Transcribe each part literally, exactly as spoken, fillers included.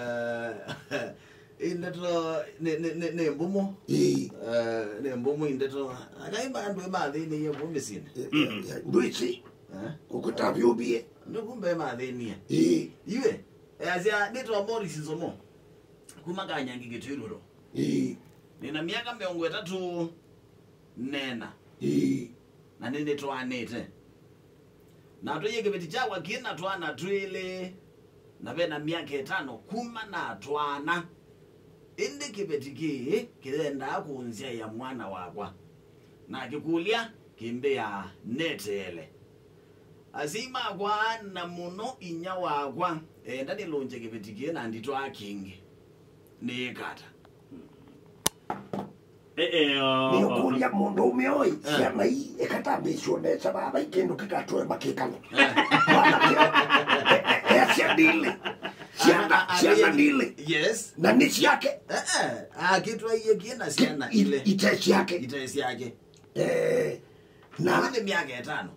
Eh, ĩ ndeto nĩ, nĩ, nĩ, nĩ mbumu. Ĩĩ. Eh, nĩ mbumu ĩ ndeto. Akaimba andũ ĩ mathĩnĩie vu mĩsyĩnĩ. Eh, eh, eh, ndwĩsĩ. Eh? Ũkũtavyũmbie. Andũ kumbe mathĩnie. Ĩĩ. Iwe, easya, nĩtwa Morris Nzomo. Kuma Kanyangi Kĩtwĩlũlo. Ĩĩ. Nĩna myaka mĩongo ĩtatũ nena. Ĩĩ. Na nĩnĩtwaanĩte. Na atwaie kĩveti kyakwa kĩ na twana twĩlĩ, na ve na myaka ĩtano kuma na twana. Ĩndĩ kĩveti kĩĩ kĩyendaa kũnzyaĩa mwana wakwa. Nakĩkũlya, kĩmbĩa neteele. Asyai makwa na mũno inyia wakwa enda nĩlũngye kĩveti kĩĩ na nditwaa kĩngĩ. Nĩĩka ata? Eh, eh, uh, nĩũkũlya mũndũũme ũĩ, eh, syana ii, ĩkatambĩĩsw'e nesa vaa vai kĩndũ kĩkatũe makĩkala. Eh. Mwanake, eh, eh, eh, syana ilĩ. Syana, a-, a-, syana ilĩ. Yes. Na nĩ syake. Eh, eh, akĩtwaie kĩ na syana ilĩ. Ite syake. Ite syake. Eh, na nĩ myaka ĩtano.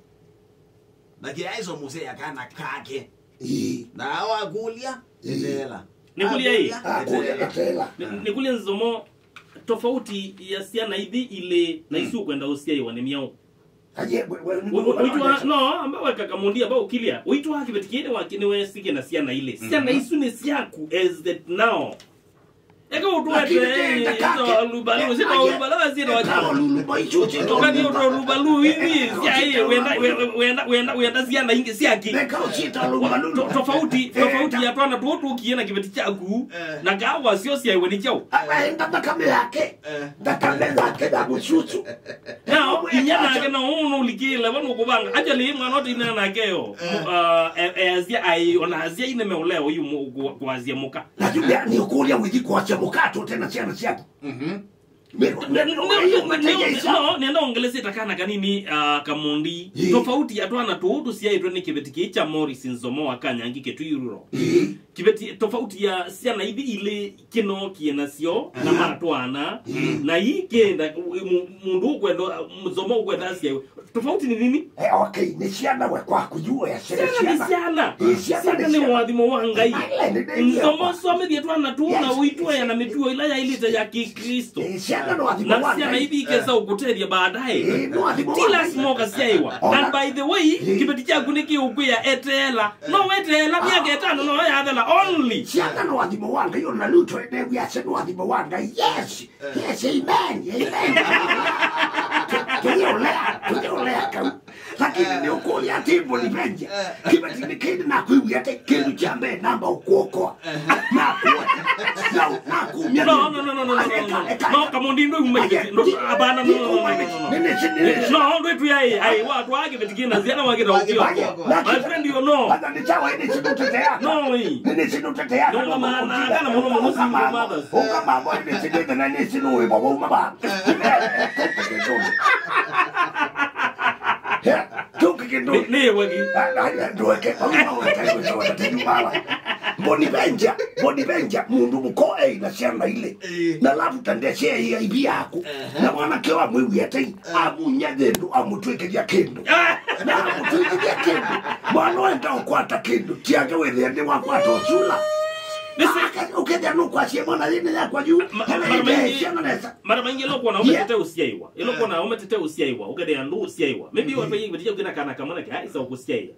Na kĩaĩswa mũsea kana kake. Ĩĩ. Na wakũlya, ĩĩ, eteela. Nĩkũlya ĩ? Akũlya, akũlya, eteela. Eteela. Nĩ-, nĩkũlya Nzomo, tofauti ya syana ithi ilĩ na isu ũkwenda ũsyaĩwa nĩ myaũ? Aye, we, we, ũitwa, no, amba weka Kamundi, amba ũkilya. Ũitwa kĩveti kĩĩ nĩ wake nĩwesĩkĩe na syana ilĩ. Syana isu nĩ syaku as it now. Eka ũtwete ito lubalu, sito lubalu, sito wacha. Eka lubalu, sito. Tukani uto lubalu hivi, sya hii, wenda, wenda, wenda, wenda syana ingĩ syaki. Eka usito lubalu. To-, tofauti, tofauti ya twana tũtũ kiena kĩveti kyaku, eh, na kawa syo sya iwe ni chao. Aenda thakame yake. Eh. Thakame yake ya mũsusu. Now, inya nake na ũmwe no ũlikĩle, vano kũvanga. Actually, mwana ũtĩ ina nake yo. Eh. Uh, e-, easya ai, ona asya ine meũlea ũyu mu-, ku-, kwasya mũka. Na yu nĩ, nĩũkũlya wĩthi kwasya mũka atũte na syana syaku. Mhm. Nĩ, nĩ, nĩ, nĩ, nĩ, nĩ, nĩ, no, nenda ongelesye ta kana kanini, ah, Kamundi. Ĩĩ. Tofauti ya twana tũũ tũsyaĩtwe nĩ kĩveti kĩĩ kya Morris Nzomo wa Kanyangi Kĩtwĩlũlo. Ĩĩ. Kĩveti, tofauti ya syana ithi ilĩ kĩno kĩe nasyo, na, aha, matwana, ĩĩ, na ii kĩenda, mu-, mũndũ ũkwenda, Nzomo ũkwenda asyaĩwe. Tofauti ni nini? Eh, okay, nĩ syana we kwaku, yu we syana. Syana nĩ syana. Ĩ, syana nĩ syana nĩ syana. Ũathimo wa Ngai. Amen, amen. Nzomo somethie twana tũũ na, yes, ũitũea na mĩtuo ĩla yaĩlĩte ya Kĩkristo. Ĩ, syana nĩ ũathimo wa Ngai. Na syana ithi ikesa ũkũtethya baadaye. Ĩ, nĩ ũathimo wa Ngai. Ti lazima ũkasyaĩwa. Ona. And by the way, ĩ, kĩveti kyaku nĩkĩũkwĩa eteela. No weteela myaka ĩtano no yathela only. Syana nĩ ũathimo wa Ngai, ona Luto enewia asya nĩ ũathimo wa Ngai. Yes. Eh. Yes, amen, amen. Tũyĩolea, tũyĩolea kau. Lakini nĩũkũlya atĩ mbũlivenja. Eh. Kĩveti nĩ kĩndĩ nakwĩw'a atĩ kĩndũ kya mbee namba ũkũokoa. Eh. Nakuokoa. Na, nakumya. No, no, no, no, no, no, no, no. Eka, eka. No, Kamundi ndũuma iveti. Ndo, hapana, no, no, no, no, no, no. Nene, nene. No, ndwĩtu ya, ai, watwaa kĩveti kĩna syana wakĩta ũkĩokoa. My friend, you know. Bana, nĩ sawa, ĩndĩ sindũtetea. No, ĩ. Nene, sindũtetea. No, mama, na, kana mũno mũno single mothers. Ũka mambo ĩndĩ sindũtetea, nene, sindũ wĩva wauma ba. He, kĩu kĩndũ. Nĩ, nĩ wegi. Ah, ah, ah, ndweke. Au no weke, weke, weke, weke, weke. Bonivenja, Bonivenja, mũndũ mũko ei na syana ilĩ. Ĩĩ. Na lafu tandeshe ya ibi yako. Ehe. Na mwanake wa mwĩwia tei, eh, amunya thĩndũ, amũtwĩkĩthya kĩndũ. Ah. Na amũtwĩkĩthya kĩndũ. Mwana wenda ũkwata kĩndũ, tiake wĩthĩa nĩ wakwata ũsula. Nĩsĩ- Aka-, ũkethĩa nũkwasya mwana yĩne yakwa yu, ma-, kana mara ĩte maingĩ, syana nesa. Mara maingĩ no kuona ũmetete ũsyaĩwa. Ĩlo kuona ũmetete ũsyaĩwa, ũkethĩa ndũ ũsyaĩwa. Maybe watu wengi kĩveti kĩna kana kamwana kia isa ũkũsyaĩa.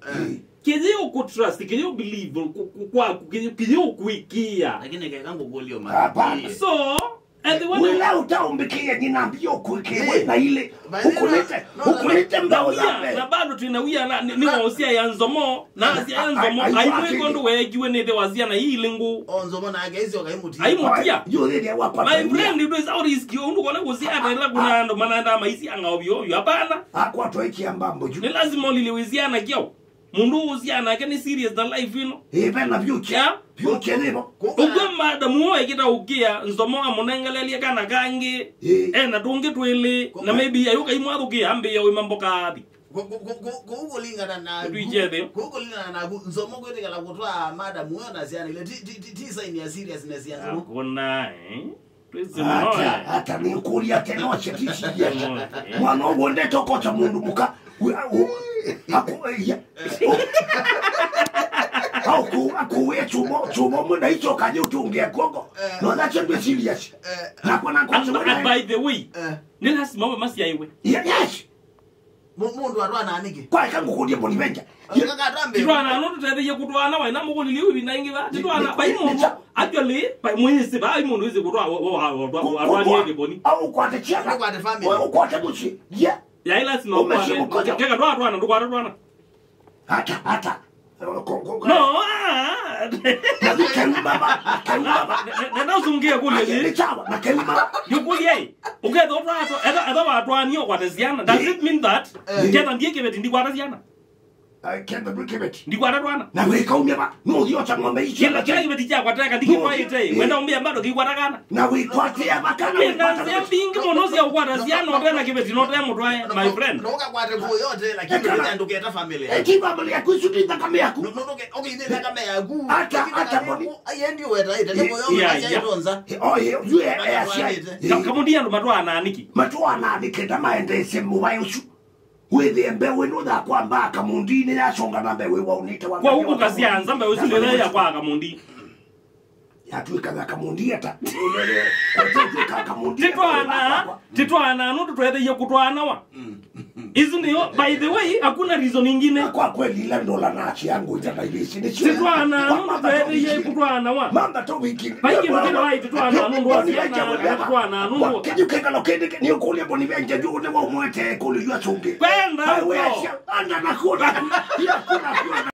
Kĩyĩ ũkũtrust, kĩyĩ ũbelieve, ku-, ku-, kwaku, kĩyĩ, kĩyĩ ũkwĩkĩa. Lakini keka ngũkũlyo. Hapana. So, and the one wĩla ũtaũmbĩkĩĩa nyina mbio ũkwĩkĩwe na ile. By the way, ũkũlĩte, no, no, no, ũkũlĩte mbao ya mbee. Na bado twĩna wia na, nĩ, nĩ wa ũsyaĩa Nzomo. Na asyaĩa Nzomo, ai, ai, aimwĩka ũndũ weekiwe nĩ ĩthe wa syana ii ilĩ ngũ. O Nzomo nake aisyoka aimutia. Aimutia. Yu thĩthĩa wakwa. My friend, it is how risky. Ũndũ kona kũsiana ila kuna andũ manaenda maisianga ovyo ovyo. Hapana. Akwatwa ikia mbambo juu. Nĩ lazima ũlile wĩsiana kĩao. Mũndũ ũsiana nake nĩ serious na life ĩno. Ĩ, ve na future. Yeah. Future nĩvo. Ũkw'a madam ũũ ekĩta ũkĩa, Nzomo amũnengelelie kana kangĩ. Ĩ. Ena tũngĩ twĩlĩ. Na maybe ayũka imwathũkĩa ambĩĩa wĩma mboka athi. Kũ-, kũ-, kũ-, kũ-, kũu kũlingana naku, kũu kũlingana naku, Nzomo kwĩtĩkĩla kũtwaa madam ũyo na syana ilĩ, ti, ti, ti, ti sign ya seriousness ya Nzomo. Hakuna, eh? Twĩsĩ mũno, eh. Ata, ata nĩkũlya atĩ no syĩtĩsĩthya. Mwana ũguo ndetokota mũndũ mũka. Ũ-, ũ-, aku-, ĩya. Aku-, akuuĩa chuma, chuma ũmwe na icho kanye ũtũngĩa kwoko. Eh. No, that's not serious. Eh. Na kwa na kwa And, and by the way, eh, nĩ lazima masyaiwe. Ye-, yes. Mu-, mũndũ atwana nĩkĩ? Kwa eka ngũkũndie Bonivenja. Ye- Ngakata mbĩ. Titwana no tũtetheie kũtwana waĩ na mũkũlili ũyu na ingĩ va. Titwana, vai mũndũ. Actually, vai mwĩsĩ, vai mũndũ wĩsĩ kũtwa, wa, wa, wa, wa, Kũ-, watwanie kũtwa. Kĩboni. Au ũkwate chama. Ũkwate family. Ũkwate mũciĩ. Yeah. Yaĩ lazima ũmeshe ũkwate. Keka ndwatwana, ndũkwate twana. Hata, hata. Ko-, ko-, ko-, no, ah. Na keuma ba, na keuma ba. Ne, ne, ne, na ũsũngĩe kũlya. Aye, nĩ sawa, na keuma ba. Nĩkũlya ĩ. Ũkethwa twatwa, etha, etha watwanie ũkwate syana. Does it mean that, eh, ketha ndiĩ kĩveti ndikwata syana? Ai, ketha ndwĩ kĩveti. Ndikwata twana. Na wĩkaumya ba, no ũthiĩ ocha ng'ombe icio. Kĩla, kĩla kĩveti kyakwateka ndikĩtwaĩte. No, wenda ũmbĩa bado kĩkwata kana. Na wĩkwatĩa makana. Kwĩna nzĩa mbingĩ mũno sya ũkwata syana ũte na kĩveti na ũte mũtwae, my friend. No ũkakwate nguo yote, lakini ndũketa family. Eh, ti family yaku, isu ti thakame yaku. No, no, okay, okay, nĩ thakame yaku. Ata, ata moni. Ayendi weta, ĩte, nĩ mũyo, yeah, yeah. Tonza. Oh, yeah, you are, yeah. Ka-, kamundi andũ matwana nĩkĩ? Matwana nĩkĩ, ndamaendesye mũvaĩ ũsu. Wĩthĩe mbeũ ĩno ya kwamba kamundinĩ yasonga na mbeũ ĩwaunĩte wa. Kwa ũkũkasya nza mbeũ ĩsu nĩyo ya kwa kamundi. Yatwĩka ya kamundi ata? Kwatwĩka kamundi. Titwana, titwana nũndũ twetheie kũtwanawa. Isu nĩyo, by the way, hakuna reason ingine. Na kwa kweli ila ndola na achi yangu ita na ilisi. Titwana nũndũ twetheie kũtwanawa. Mamba to wiki. Vai kĩndũ kĩla waĩ titwana nũndũ wa syana, titwana nũndũ. Kĩndũ kĩkalo kĩndĩ nĩ ũkũlya Bonivenja juu nĩ wa ũmwete kũlya yu asũngĩ. Kwenda. Anda na kũna. Anda na kũna.